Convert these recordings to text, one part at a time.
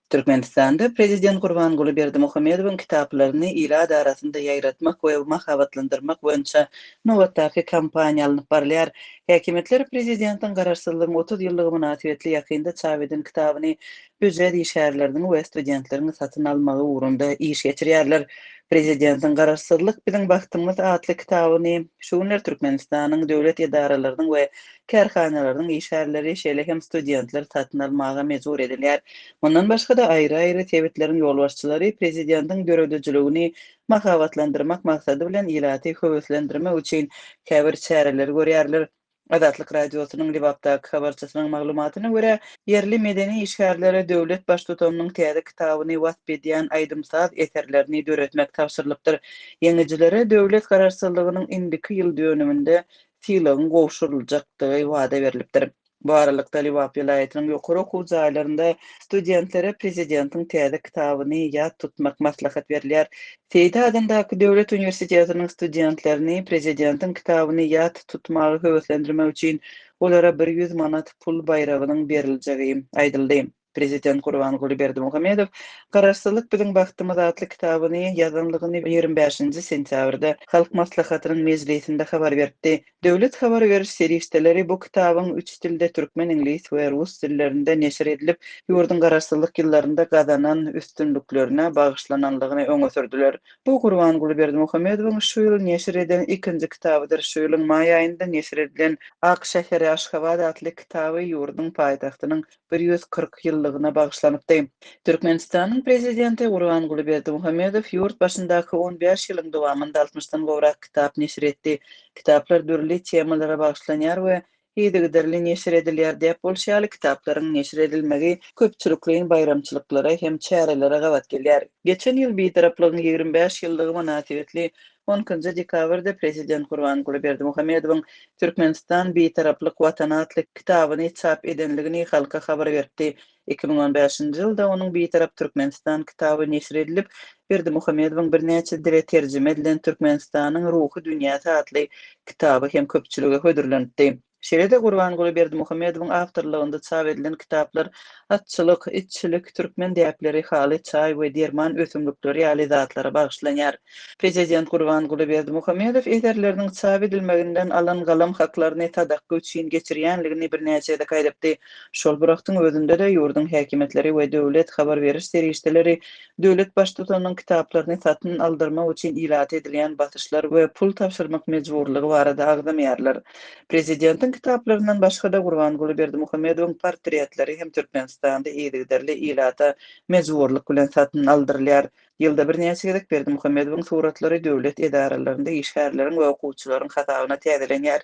Türkmenistanda prezident Gurbanguly Berdimuhamedowyň kitaplaryny ilat arasynda ýaýratmak we mahabatlandyrmak boýunça nobatdaky kampaniýa alnyp barylýar. Häkimiýetler prezidentiň Garaşsyzlygyň 30 ýyllygy mynasybetli ýakynda çap eden kitabyny býujet işgärleriniň we studentleriň satyn almagy ugrunda iş geçirýärler. Prezidentiň Garaşsyzlyk biziň bagtymyz atly kitabyny şu günler Türkmenistanyň döwlet edaralarynyň we kärhanalarynyň işgärleri, şeýle hem studentler satyn almaga mejbur edilýär. Mundan başga-da, aýry-aýry sebitleriň ýolbaşçylary prezidentiň döredijiligini mahabatlandyrmak maksady bilen ilaty höweslendirmek üçin käbir çäreleri görýärler. Azatlyk Radiosynyň Lebapdaky habarçysynyň maglumatyna görä, ýerli medeni işgärlere döwlet Baştutanynyň täze kitabyny wasp edýän aýdym-saz eserlerini döretmek tabşyrylypdyr. Ýeňijilere döwlet Garaşsyzlygynyň indiki ýyl dönüminde sylagyň gowşuryljakdygy wada berlipdir. Bu aralykda, Lebap welaýatynyň ýokary okuw jaýlarynda studentlere prezidentiň täze kitabyny ýat tutmak maslahat berilýär. Seýdi adyndaky döwlet uniwersitetiniň studentlerini prezidentiň kitabyny ýat tutmaga höweslendirmek üçin olara 100 manat pul baýragynyň beriljegi aýdyldy. Prezident Gurbanguly Berdimuhamedow Garaşsyzlyk biziň bagtymyz atly kitabyny ýazanlygyny 25-nji sentýabrda Halk Maslahatynyň mejlisinde habar beripdi. Döwlet habar beriş serişdeleri bu kitabyň üç dilde türkmen, iňlis we rus dillerinde neşir edilip, ýurduň garaşsyzlyk ýyllarynda gazanan üstünliklerine bagyşlananlygyny öňe sürdüler. Bu Gurbanguly Berdimuhamedowyň şu ýyl neşir eden ikinji kitabydyr. Şu ýylyň maý aýynda neşir edilen Ak şäheri Aşgabat atly kitaby ýurduň paýtagtynyň 140 ýyllygyna bagyşlanypdy. Türkmenistanyň Prezidenti Gurbanguly Berdimuhamedow ýurt başyndaky 15 ýylyň dowamynda altmyşdan gowrak kitap neşir etdi. Kitaplar dürli temalara bagyşlanýar we yzygiderli neşir edilýär. Däp bolşy ýaly, kitaplaryň neşir edilmegi köpçülikleýin baýramçylyklara hem çärelere gabat gelýär. Geçen ýyl Bitaraplygyň 25 ýyllygy mynasybetli On ikinji dekabrda prezident Gurbanguly Berdimuhamedowyň Türkmenistan, Bitaraplyk Watany atly kitabyny çap edenligini halka habar beripdi. 2015-nji ýylda onuň Bitarap Türkmenistan kitaby neşir edilip, Berdimuhamedowyň birnäçe dile terjime edilen Türkmenistanyň ruhy dünýäsi atly kitaby hem köpçülige hödürlenipdi. Şeýle-de Gurbanguly Berdimuhamedowyň awtorlygynda çap edilen kitaplar atçylyk, itçilik, türkmen däpleri, haly, çaý we derman ösümlikleri ýaly zatlara bagyşlanýar. Prezident Gurbanguly Berdimuhamedow eserleriniň çap edilmeginden alan galam haklaryny sadakga üçin geçirýänligini birnäçe gezek aýdypdy. Şol bir wagtyň özünde-de ýurduň häkimiýetleri we döwlet habar beriş serişdeleri döwlet Baştutanynyň kitaplaryny satyn aldyrmak üçin ilata edilýän basyşlar we pul tabşyrmak mejburlygy barada agzamaýarlar. Prezidentiň kitaplaryndan başga-da Gurbanguly Berdimuhamedowyň portretleri hem Türkmenistanda yzygiderli ilata mejburlyk bilen satyn aldyrylýar. Ýylda birnäçe gezek Berdimuhamedowyň suratlary döwlet edaralarynda işgärleriň we okuwçylaryň hasabyna täzelenýär.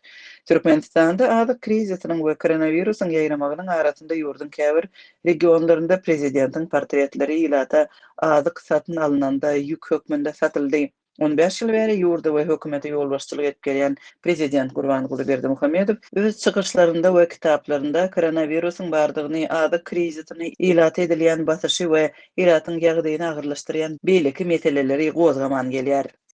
Türkmenistanda azyk krizisiniň we koronawirusyň ýaýramagynyň arasynda ýurduň käbir regionlarynda prezidentiň portretleri ilata azyk satyn alnanda ýük hökmünde satyldy. On bäş ýyl bäri ýurda we hökümete ýolbaşçylyk edip gelýän prezident Gurbanguly Berdimuhamedow öz çykyşlarynda we kitaplarynda koronawirusyň bardygyny, azyk krizisini, ilata edilýän basyşy we ilatyň ýagdaýyny agyrlaşdyrýan beýleki meseleleri gozgaman gelýär.